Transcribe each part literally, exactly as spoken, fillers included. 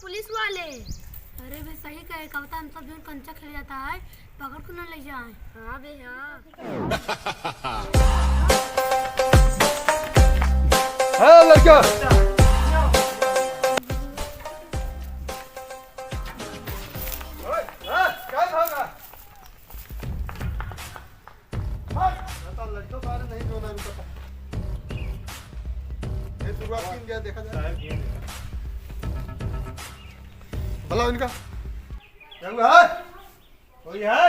पुलिस वाले। अरे बे, सही कहे, कविता हम सब जौन कंचा खेले जाता है, पकड़ के ना ले जाए। हाँ बे, हाँ। है लड़का। ओए, हाँ, क्या भागा? भाग। बता, लड़का सारे नहीं जो ना रुका था। ये शुरुआत टीम गया, देखा जाए। साहब, ये देखा। बुलाओ इनका। क्या हुआ है? कोई है?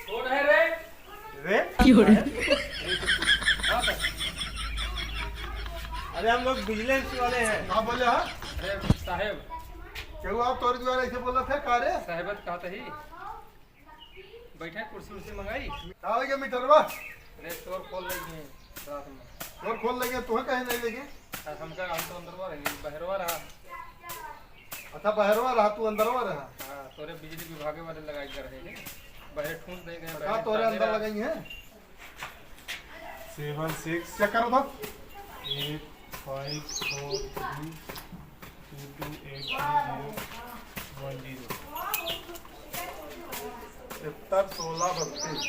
कौन है रे? रे? क्यों रे? अरे हम लोग विजिलेंस वाले हैं। का बोले हा? अरे साहेब। केहू आप तोरे द्वारा ऐसे बोला था का रे? साहेबत कहत ही। बैठे कुर्सी उर्सी मंगाई। का हो गया मीटरवा? अरे चोर खोल लेंगे रात में। चोर खोल लेंगे, तुम्हें कहीं नहीं लेंगे? आ, हमका, हम तो अंदरवा रहेंगे, बहरवा रहा। अच्छा, बहरवा रहा, तू अंदरवा रहा। हाँ, तोरे बिजली विभागे वाले लगाई कर रहे हैं। बहरे ठूस दे गए, का बहरे तोरे ताले अंदर रहा। लगाई हैं? Seven six. चेक करो तो। Eight five four three two two eight two zero one zero. इकहत्तर सोलह बत्तीस।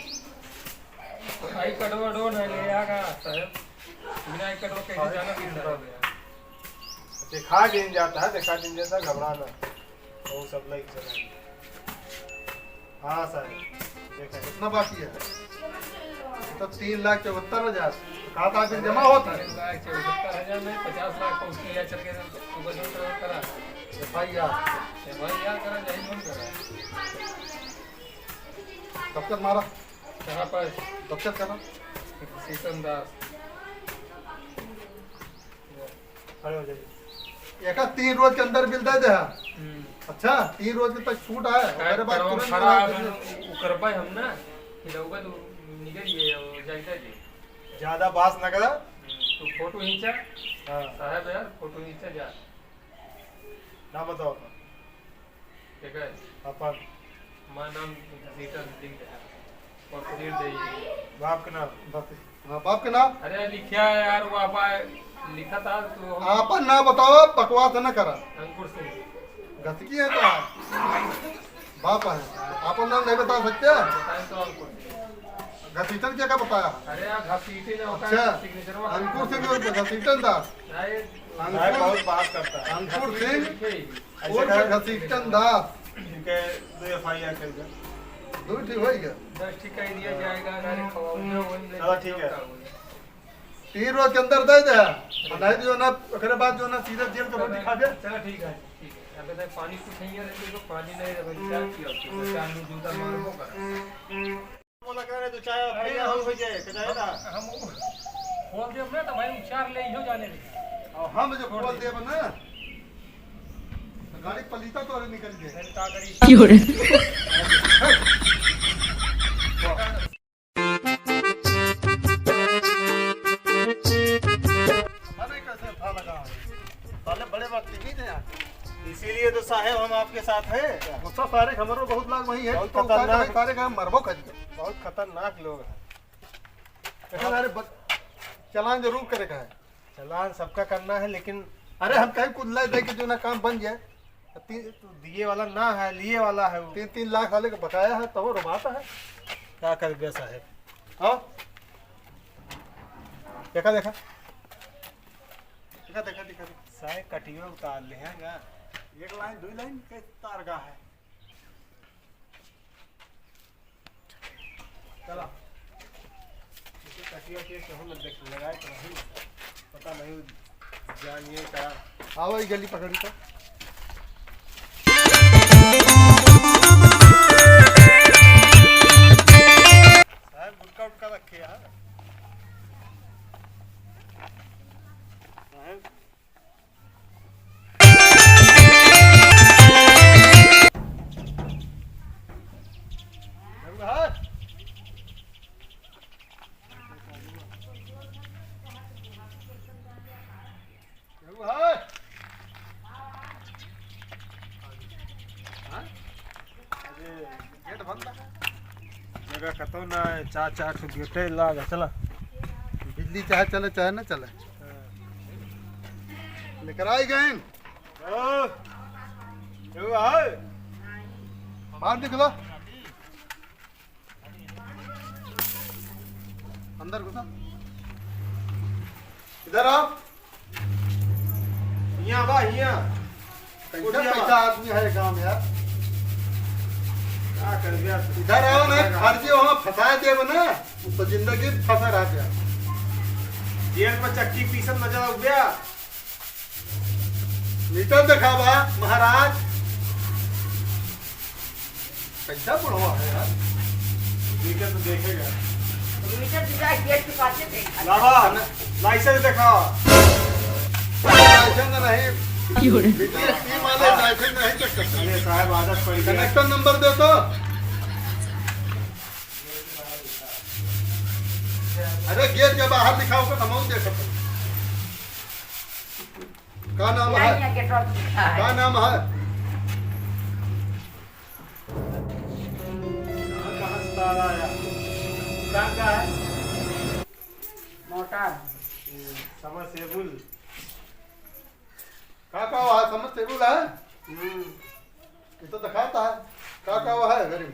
आई कटवा डो ना ले आगा साहेब। बिना आई कटवा कैसे जाना कि साहेब यार। देखा दिन जाता है, देखा दिन जाता है, घबरा ना। वो सब नहीं चला। हाँ सर, देखा है। कितना बाकी है? तो तीन लाख चौहत्तर हजार। कहा था कि जमा होता है। तीन लाख चौहत्तर हजार में पचास लाख को उसकी याद चल के ऊपर से करा। F I R. F I R करा, यही लोन करा। दफ्तर मारा। कहाँ पर? दफ्तर करा। सीतन दास। खड़े हो जाइए। एका तीन रोज के अंदर बिल दे दे। हम्म। अच्छा, तीन रोज के तक छूट आए, काहे ओकरे बाद करवा तुरंत खड़ा बना है, दे। उ करबे हम ना, कि रउआ तो निकल गए, वो जाइता जी। ज्यादा बास ना करा। हम्म, तू फोटो खींचा। हाँ। साहब यार, फोटो खींचा जा। ना बताओ अपन। ठीक है। अपन। हमार नाम घसीटन सिंह है। और सुधीर दे। बाप के नाम? बाप, हाँ, बाप के नाम? अरे लिखा है यार, वो आपा लिखा था तो हम आपन नाम बताओ, बकवास न करा। अंकुर सिंह। घसकी है तो बाप है, आपन नाम नहीं बता सकते? बताएं तो अंकुर सिंह। घसीटन क्या का बताया? अरे यार, घसीटे ना होता है, अच्छा, सिग्नेचर में अंकुर सिंह और घसीटन दास। नहीं, अंकुर, बहुत बात करता है। अंकुर सिंह। ऐसे उर्फ कहे घसीटन दास। इनके दो एफ आई आर कर दे। दो ठीक हो गया। दस ठीक कर दिया जाएगा, अगर खवाओ, जो वही चलो, ठीक है। तीन रोज के अंदर दे दे। और नहीं तो जो ना, ओकरे बाद जो ना सीधे जेल के रोटी खा दे। चलो, ठीक है, ठीक है। अबे तो पानी कुछ नहीं है, तो पानी नहीं रहे, चाय पियो, चाय में जूता मारबो कर। बोला करे तो चाहे भैया हम हो जाए, कचाहे ना। हम, हम खोल देब ना, तो भाई उचार ले इहो जाने दे। और हम जो खोल देब ना, तो गाड़ी पलीता तोरे निकल जाए। फिर का करी? क्यों रे? पता नहीं कैसे था लगा। साले बड़े वक्त नहीं थे यार। इसीलिए तो साहेब हम आपके साथ हैं। गुस्सा सारे हमरो बहुत लाग वही है, बहुत तो उतार के खतरनाक। सारे का मरबो करी। बहुत खतरनाक लोग हैं। लेकिन अरे ब-, चालान जरूर करे का है। चालान सबका करना है, लेकिन अरे हम कहीं कुछ ला दे के जो ना काम बन जाए। ती-, तो दिए वाला ना है, लिए वाला है वो। तीन तीन लाख साले का बकाया है, तब वो बात है। क्या कर गया साहेब? हाँ? देखा, देखा। देखा, देखा, देखा, देखा। साहेब कटियो उतार ले हैं का? एक लाइन, दो लाइन के तार का है। चला। इसे कटिया के कहूँ न देख लगाए तो नहीं। पता नहीं जानिए का। आओ, ये गली पकड़ी तो। साहब, गुटखा उटखा रखे यार। साहब। अरे, गेट बंद है। जगह कतौ ना है, चार, चार ठो गेटे लाग, चला। बिजली चाहे चले, चाहे ना चले। हाँ। लेकर आई गए। हाँ। केहू है? बाहर निकलो। अंदर घुसा। इधर आओ। हियाँ बा, हियाँ। कैसा कुटिया बा। कैसा आदमी है गाँव में यार? का कर दिया? इधर आओ ना, फर्जी वहाँ फंसा देब ना, तो जिंदगी फंसा रह गया। जेल में चक्की पीसन नजर आ गया। मीटर देखावा महाराज। कैसा बुढ़वा है यार? मीटर तो देखेगा। मीटर तो जाए गेट के पासे देख। लावा, लाइसेंस देखावा। लाइसेंस नहीं। क्यों रे? बीपीएससी वाले लाइसेंस नहीं चेक करते। अरे साहब, आदत पड़ गई। कनेक्शन नंबर दे तो। अरे गेट के बाहर लिखा होगा तो हम देख सकते हैं। का नाम है? यहाँ, यहाँ गेट पर लिखा है। का नाम है? कहाँ, कहाँ से तार आया? का, का है? मोटर। समरसेबुल। का, का है? समरसेबुल है? हम्म। ये तो दिखाता है। का, का है घर में?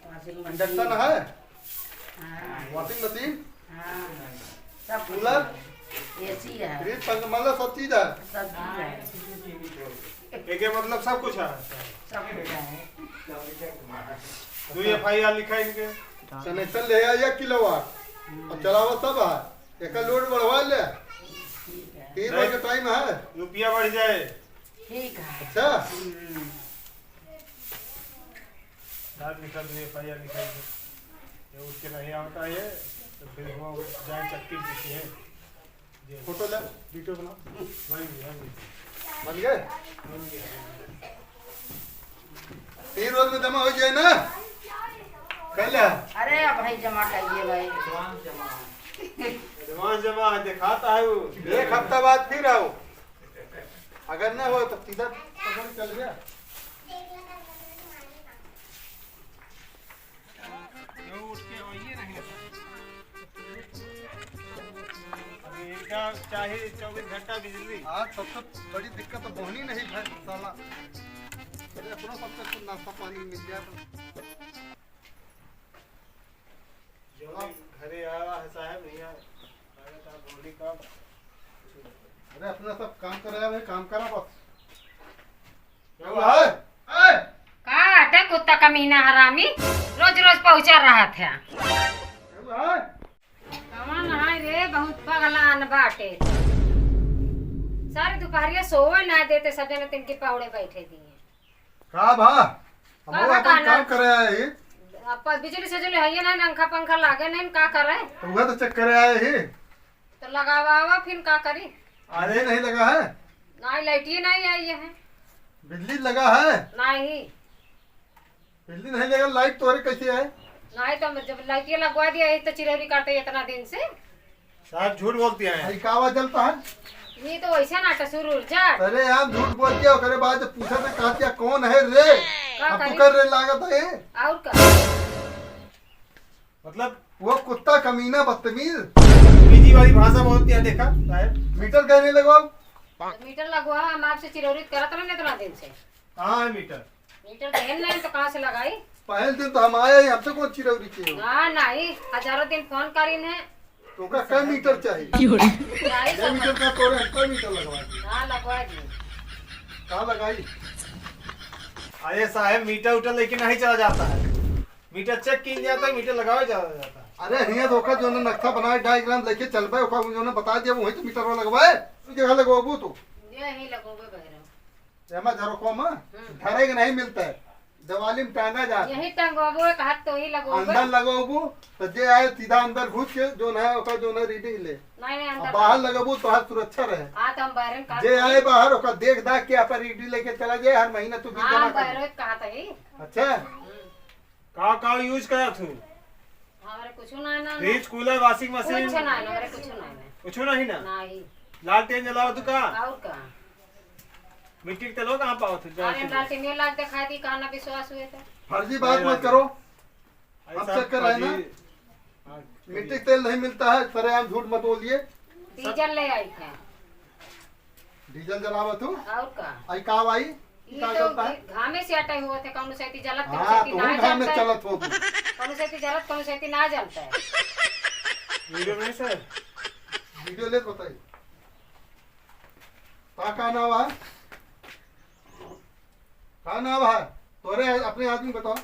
Washing machine. इंडक्शन है? हाँ। Washing machine? हाँ। सब कुछ कूलर? है। एसी है। फ्रिज, पंखा, मतलब सब चीज है? सब चीज है। एक, एक मतलब सब कुछ है? सब कुछ है। दो एफआईआर लिखा इनके। कनेक्शन ले आया एक किलोवाट। हम्म। और चलावा सब है। एक लोड बढ़वा ले। ठीक है। तीन बजे टाइम है। रुपया बढ़ जाए। ठीक है। अच्छा। हम्म। डाल निकाल दो, एफआईआर निकाल दो। ये उठ के नहीं आता है, तो फिर वो जाए चक्की पीछे है। जी। फोटो ले, वीडियो बना। बन गया, बन गया। बन गए? बन गया। तीन रोज में जमा हो जाए ना? कर ले। अरे भाई, जमा करिए भाई। एडवांस जमा है, दिखाता है वो। एक हफ्ता बाद फिर आओ। अगर ना हो तो सीधा पकड़ चल गया। ये उठ के आइए नहीं। अभी इनका चाहे चौबीस घंटा बिजली। आज सबसे बड़ी दिक्कत तो बोहनी नहीं है साला। अरे अपना सबसे कुछ नाश्ता पानी मिल जाए तो। जो घरे आया है साहब, यहाँ आया था बोहनी का। अरे अपना सब काम करे आवे, काम करा बस। का है? ए! का हटे कुत्ता कमीना हरामी, रोज रोज पहुंचा रहत है। का है? कवन है रे, बहुत पगलान बाटे। सारी दुपहरिया सोवे ना देते, सब जने तिनकी पहुड़े बैठे दिए। का भा? हम का भा अपन कहना? काम करे आए ही। अब बिजली सजुली है ये ना, पंखा पंखा लागे नहीं, का करे? तो वह तो चेक करे आए ही। तो लगावा फिर का करी? अरे नहीं लगा है। नहीं, लाइट ही नहीं आई है। बिजली लगा है। नहीं। बिजली नहीं लगा, लाइट तोरे कैसे है? नहीं तो जब लाइट ये लगवा दिया है तो चिरौरी काटे इतना दिन से। साहब झूठ बोलती है। भाई कावा जलता है? ये तो वैसे ना कसूर उर्जा। अरे यार झूठ बोलती है, ओकरे बाद जब पूछा तो कहती है कौन है रे? का अब तू करी? कर रे लागत है। और का? मतलब वो कुत्ता कमीना बदतमीज। बीजी वाली भाषा बोलती है, देखा साहब? मीटर काहे नहीं लगवाओ? तो मीटर लगवा, हम आपसे चिरौरी करत रहने इतना दिन से। कहाँ है मीटर? मीटर देहन नहीं तो कहाँ से लगाई? पहले दिन तो हम आए ही, हमसे कौन चिरौरी चाहिए? हाँ नहीं, हजारों दिन फोन करीन है। तो का कै मीटर चाहिए? क्यों रे? नहीं कै सब मीटर का तोरे हम कै मीटर लगवा दी? हाँ लगवा दी। कहाँ लगाई? अरे साहब मीटर उटर लेके नहीं चला जाता है। मीटर चेक कीन जाता है, मीटर लगावे जाता है। अरे हियाँ तो ओका जौन नक्शा बनाए डायग्राम लेके चलबे, ओका जौन बता दिया वहीं तो मीटर लगवाए। तू जगह लगवाबू तू। यही लगवाबे बहरा। एमा झरोखवा में हम्म। धरे के नहीं मिलता है। दिवाली में टांगा जाता है। यही टंगवाबो, एक हाथ तो ही लगवाबे। अंदर लगवाबू तो जे आए सीधा अंदर घुस के जौन है ओका जौन है रीडिंग ले। नहीं, नहीं, अब अंदर बाहर नहीं। लगवाबू तो हाथ सुरक्षा रहे। हाँ, तो हम बाहर में काम जे करी। आए बाहर ओका देख दाख के अपन रीडिंग लेके चला जाए, हर महीना तू बिल हाँ, जमा हम कर। बाहर कहा था ही। अच्छा। हम्म। का, का यूज़ करत हूँ? हमारे कुछ ना, ना, ना। Fridge, cooler, washing machine? कुछ ना, ना, हमारे कुछ ना, ना। कुछ नहीं ना? नहीं। लालटेन जलावत हूँ का? और का? मिट्टी के तेलो कहाँ पावत हूँ? अरे, लालटेन ये लाग दिखा दी, कहाँ ना विश्वास हुए तो। फर्जी बात मत करो। अरे हम साहब, चेक कर रहे हैं ना। फर्जी। हाँ, मिट्टी के तेल नहीं मिलता है, सरेआम झूठ मत बोलिए। डीजल ले आई थे। डीजल जलावत हूँ? और का? आई का आई? का तो चलता है? घामे से अटै हुआ थे, कौनो सेती जलत, कौनो हाँ, सेती तो ना हम घामे जलता है। चलत हो तू। कौनो सेती जलत, कौनो सेती ना जलता है। वीडियो में सर। वीडियो ले बताइए। का, का नाम है? का नाम है? तोरे अपने आदमी बताओ।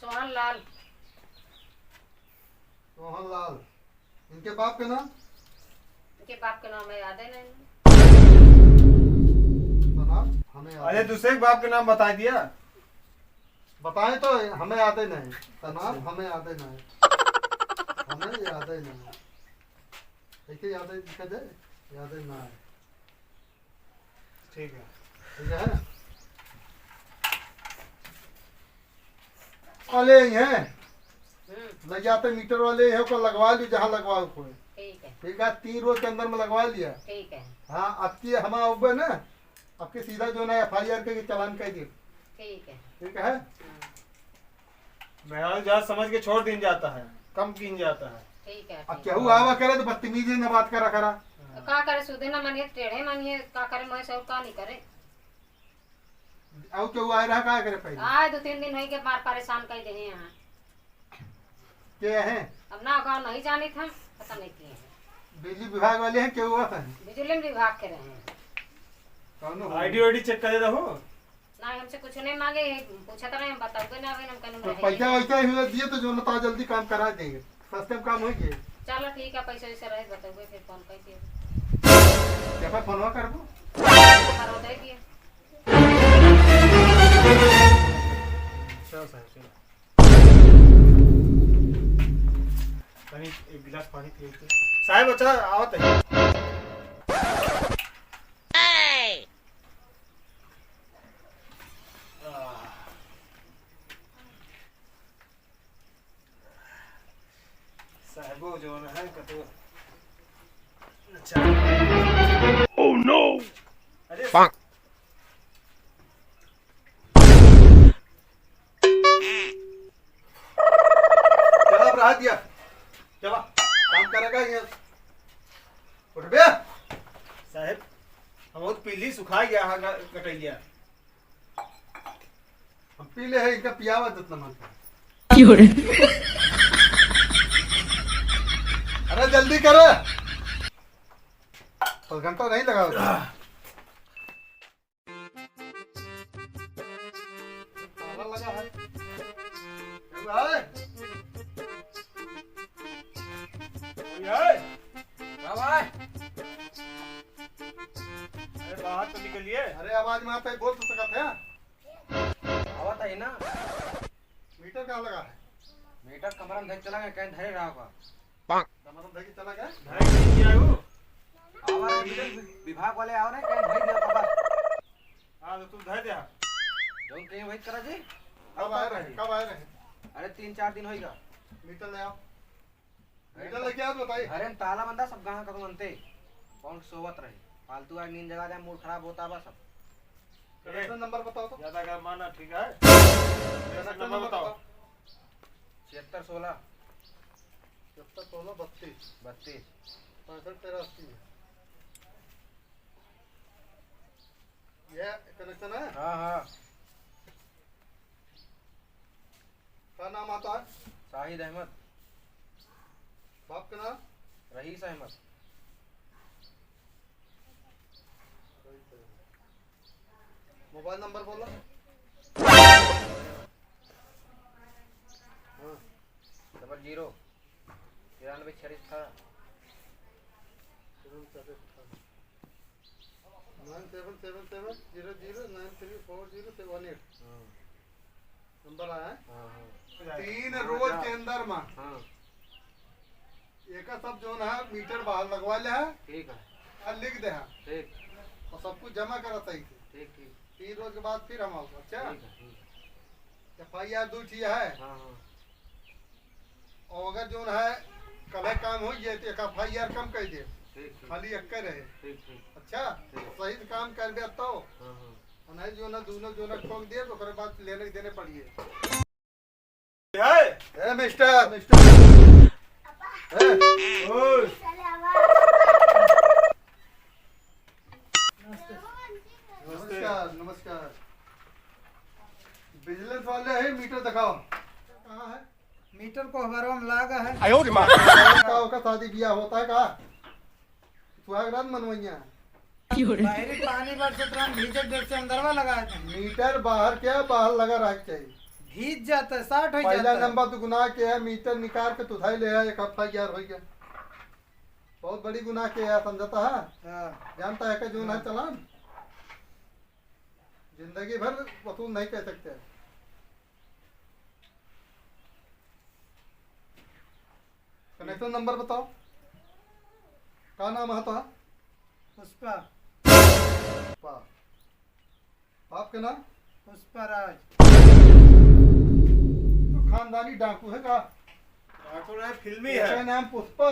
सोहन लाल। सोहन लाल। इनके बाप के नाम? इनके बाप के नाम है, याद है नहीं। तो नाम हमें याद अरे, है। दूसरे के बाप के नाम बता दिया। बताएं तो हमें याद ही नहीं। तो नाम अच्छा। हमें याद ही नहीं। हमें याद ही नहीं। कैसे याद है, लिखा जाए? याद ही ना है। ठीक है। ठीक है। वाले ही हैं। हम्म। लग जाते मीटर वाले हैं, ओकर लगवा ली जहाँ लगवाओ कोई। ठीक है। ठीक है, तीन रोज के अंदर में लगवा लिया। ठीक है। हाँ, अब की हम आओगे ना, अब के सीधा जो ना एफ आई आर के चालान कर दे। ठीक है। ठीक है। हम्म। मेहरारू जात समझ के छोड़ दीन जाता है, कम कीन जाता है। ठीक है, अब ठीक केहू है। आवा करे तो बदतमीजी में बात करा करा। तो का करे, सुधे ना मानिए, टेढ़े मानिए, का करे, मोए से और का नहीं करे। और केहू आए रहा, का करे पहले? आए दो तीन दिन होई के मार परेशान कर दे हैं यहाँ। के हैं? अब ना गाँव नहीं जानित हम, पता नहीं के हैं। बिजली विभाग वाले हैं, केहू है? बिजली विभाग के रहे हैं। कौनो हो? आई डी वाईडी चेक करे रहो। ना, हमसे कुछ नहीं मांगे, ये पूछत रहे, हम बताओगे ना, अभी हम कहने तो रहे। पैसा वैसा ही हुआ दिए तो जो ना तो जल्दी काम करा देंगे, सस्ते में काम होइए। चलो ठीक है, पैसे वैसे रहे बताओगे, फिर फोन कर दिए। क्या पे फोनवा करबो? करवा दे दिए। चलो साहब, चलो। तनी एक गिलास पानी पिए के। साहब, अच्छा, आवत है। साहबो जौन है, कतो अच्छा। Oh no! अरे, चला, अब रहा दिया। चला, काम करेगा ये। उठ बे। साहब, हम बहुत पीली सुखा गया है ग-, कटैया। हम पी ले है, इनका पियावा जितना मन करे। क्यों रे? अरे जल्दी करे। पाँच घंटा नहीं लगा होता। ताला लगा है। कोई है? कोई है? हाँ भाई। अरे बाहर तो निकलिए। अरे आवाज में आता है, बोल तो सकत है। आवत है ना। मीटर कहाँ लगा है? मीटर कमरा में धर चला गया, कहीं धरे रहा होगा। कमरा में धर के चला गया? धर के क्या हो? आवा रहे मीटर वि-, विभाग वाले आवा रहे, कहीं धर दिया होगा बस। हाँ, तो तू धर दे। जौन कहीं वही करा जी। कब आए रहे? कब आए रहे? अरे तीन चार दिन होइगा। मीटर ले आओ। मीटर लेके आओ तो बताइए। घरे में ताला बंदा, सब गाहक कतौ अंते। कौन सोवत रहे? फालतू आके नींद जगा दे, मूड खराब होता बा सब। कनेक्शन नंबर बताओ तो। ज्यादा गरमाना, ठीक है? कनेक्शन नंबर बताओ। छिहत्तर सोलह। छिहत्तर सोलह बत्तीस। बत्तीस। पैंसठ तेरह अस्सी है। ये कनेक्शन है? हाँ, हाँ। का नाम आता है? शाहिद अहमद। बाप का नाम? रईस अहमद। मोबाइल नंबर बोलो। हाँ। डबल जीरो तिरानवे छियालीस अठारह। Nine seven seven seven zero zero nine three four zero seven eight. हाँ। नंबर आया है? हाँ, हाँ। तीन रोज के अंदर में हाँ। एका सब जौन है मीटर बाहर लगवा ले है। ठीक है। और लिख दे है। ठीक। और सब कुछ जमा करा सही से। ठीक, ठीक। तीन रोज के बाद फिर हम आओगे, अच्छा? ठीक है, ठीक है। एफ आई आर दो ठी है। हाँ, हाँ। और अगर जौन है कल काम हो जाए तो एक एफ आई आर कम कर दे। ठीक, ठीक। खाली एक रहे। ठीक, ठीक। अच्छा? ठीक। सही से काम करबे तो। हाँ, हाँ। और नहीं जौन है दोनों जौन है ठोक दिए तो ओकरे बाद लेने के देने पड़िए। है? ए मिस्टर, मिस्टर। ए। ओए। नमस्ते। विजिलेंस वाले है, मीटर दिखाओ। कहाँ है? मीटर को हमारे में लागा है। आयो रे माँ। का ओका शादी ब्याह होता है का? सुहागरात मनवइया। बाहरी पानी बरसत रहा, भीजत देख से अंदरवा लगा दे। मीटर बाहर क्या, बाहर लगा रहा चाहिए। भीज जाता है, साठ हो पहला जाता है। नंबर तो गुनाह के है, मीटर निकाल के तू उठाई ले है, एक हफ्ता ग्यार हो गया। बहुत बड़ी गुनाह के है, समझता है? हाँ। जानता है कि जो ना हाँ। चलान जिंदगी भर वसूल नहीं कर सकते। कनेक्शन नंबर बताओ। का नाम है तोहार? पुष्पा। पुष्पा। बाप के नाम? पुष्पा राज। तो खानदानी डाकू है का? डाकू ना, फिल्मी है। एकर नाम पुष्पा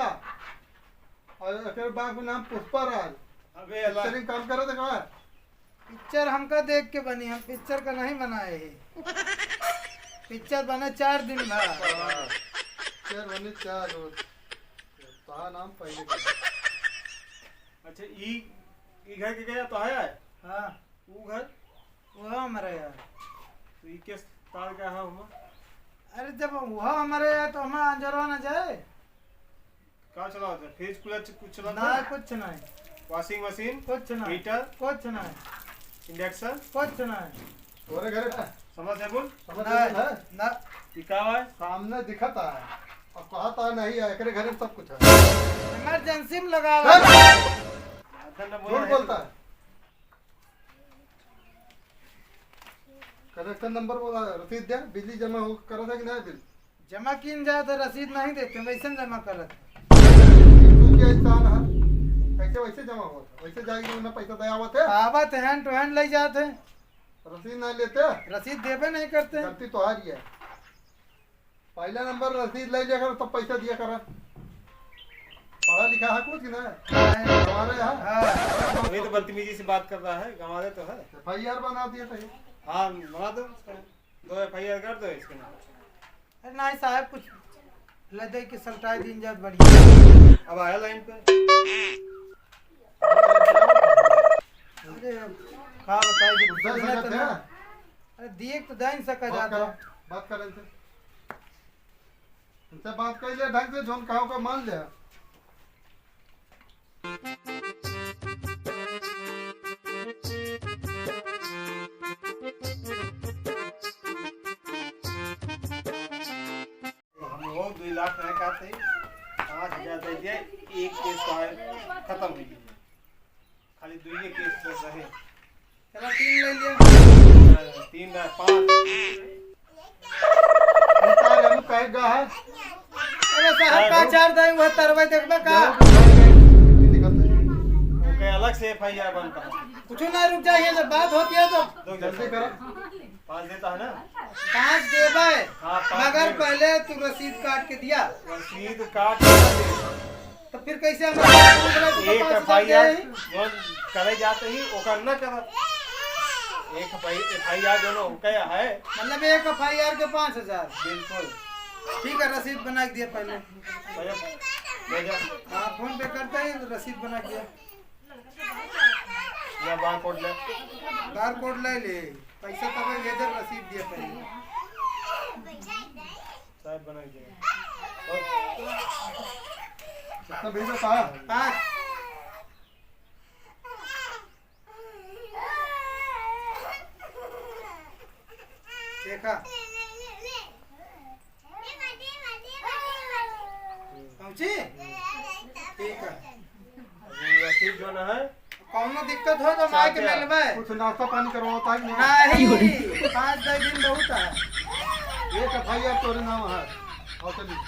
और एकर बाप के नाम पुष्पा राज। अबे अल्लाह। पिक्चरिंग काम करत है का? पिक्चर हमका देख के बनी, हम पिक्चर का नहीं बनाए है। पिक्चर बने चार दिन बाद। हाँ, पिक्चर बने चार रोज। तोहार नाम पहले का। अच्छा, ई, ई घर के क्या तो है? हाँ। ऊ घर? वो हमारे यार। तो ई किस तार का है हुआ? अरे, जब वो हमारे यार तो हम अंजरवा ना जाए। का चलावत है? फ्रिज, कूलर च-, कुछ चलावत ना, है? कुछ नहीं। Washing machine? कुछ नहीं। हीटर? कुछ नहीं। इंडक्शन? कुछ नहीं। तोरे घरे का? समरसेबुल? समरसेबुल है? ना। ई का है? सामने दिखत है। अब कहत है नहीं है, एकरे घरे में सब कुछ है। इमरजेंसी में लगा हुआ है। अरे! झूठ बोलता है। कनेक्शन नंबर बोला, रसीद दे, बिजली जमा हो, करत है कि नहीं बिल? जमा कीन जात है, रसीद नहीं देते, वैसे जमा करत है। तू क्या इंसान है? कैसे वैसे जमा होत है? वैसे जाएगी ना, पैसा दे आवत है? आवत है, hand to hand ले जात है। रसीद नहीं लेते? रसीद देबे नहीं करते। गलती तोहारी है। पहला नंबर रसीद ले लिया करो, तब पैसा दिया करा। पढ़ा लिखा है कुछ कि ना? नहीं। हमारे यहाँ? हाँ। वही तो बदतमीजी से बात कर रहा है, गंवारे तो है। एफ आई आर बना दिया सही। हाँ, बना दो उसका। दो एफ आई आर कर दो इसके नाम। अरे नहीं साहब, कुछ ले दे के सलटाई दीन जात बढ़िया। अब आया लाइन पे। अरे, का बताई कि उधर से बिना तो करते ना। हैं? अरे, दिए तो दे नहीं सका बात जाता। करो, बात कर इनसे। इनसे बात कर ले ढंग से, जोन कहा का मान ले। हम वो दुई लाख नहीं काटे, पाँच हजार दे दिया, एक केस तो है, खत्म हो गया। खाली दुइये केस तो रहे। चला, तीन ले लिया। तीन ना, पाँच। ये तार हम कहे गा है। अरे साहब, का चार दाई हुआ तरवा देखबा का? ओके, अलग से एफ आई आर बनता है। कुछ ना, रुक जाइए, जब बात होती है तो। रुक जा, जल्दी करो। पाँच देता है ना? पाँच देबे, हाँ, पाँच मगर देबे। पहले तू रसीद काट के दिया। रसीद काट के दे। तो फिर कैसे हम एक एफ आई आर जो करे जाते ही ओकर न करब। एक एफ आई आर जो न ओके है। मतलब एक एफ आई आर के पाँच हजार। बिल्कुल। ठीक है, रसीद बना के दिया पहले। भैया, भैया। हाँ, फोन पे करते ही रसीद बना के दिया। या बारकोड ले। बारकोड ले ले। पैसा तब लेजर रसीद दिया पहले। साहब बना के दिया। कितना भेजा साहब? पाँच। देखा। पहुँची? ठीक है। अभी रसीद जो ना है, कौनो दिक्कत हो तो माई के चाचा, मिलबे। कुछ नाश्ता पानी करवाओ ताकि ना। नहीं, पाँच दस दिन बहुत है। एक एफ आई आर तोरे नाम है। और चलिए।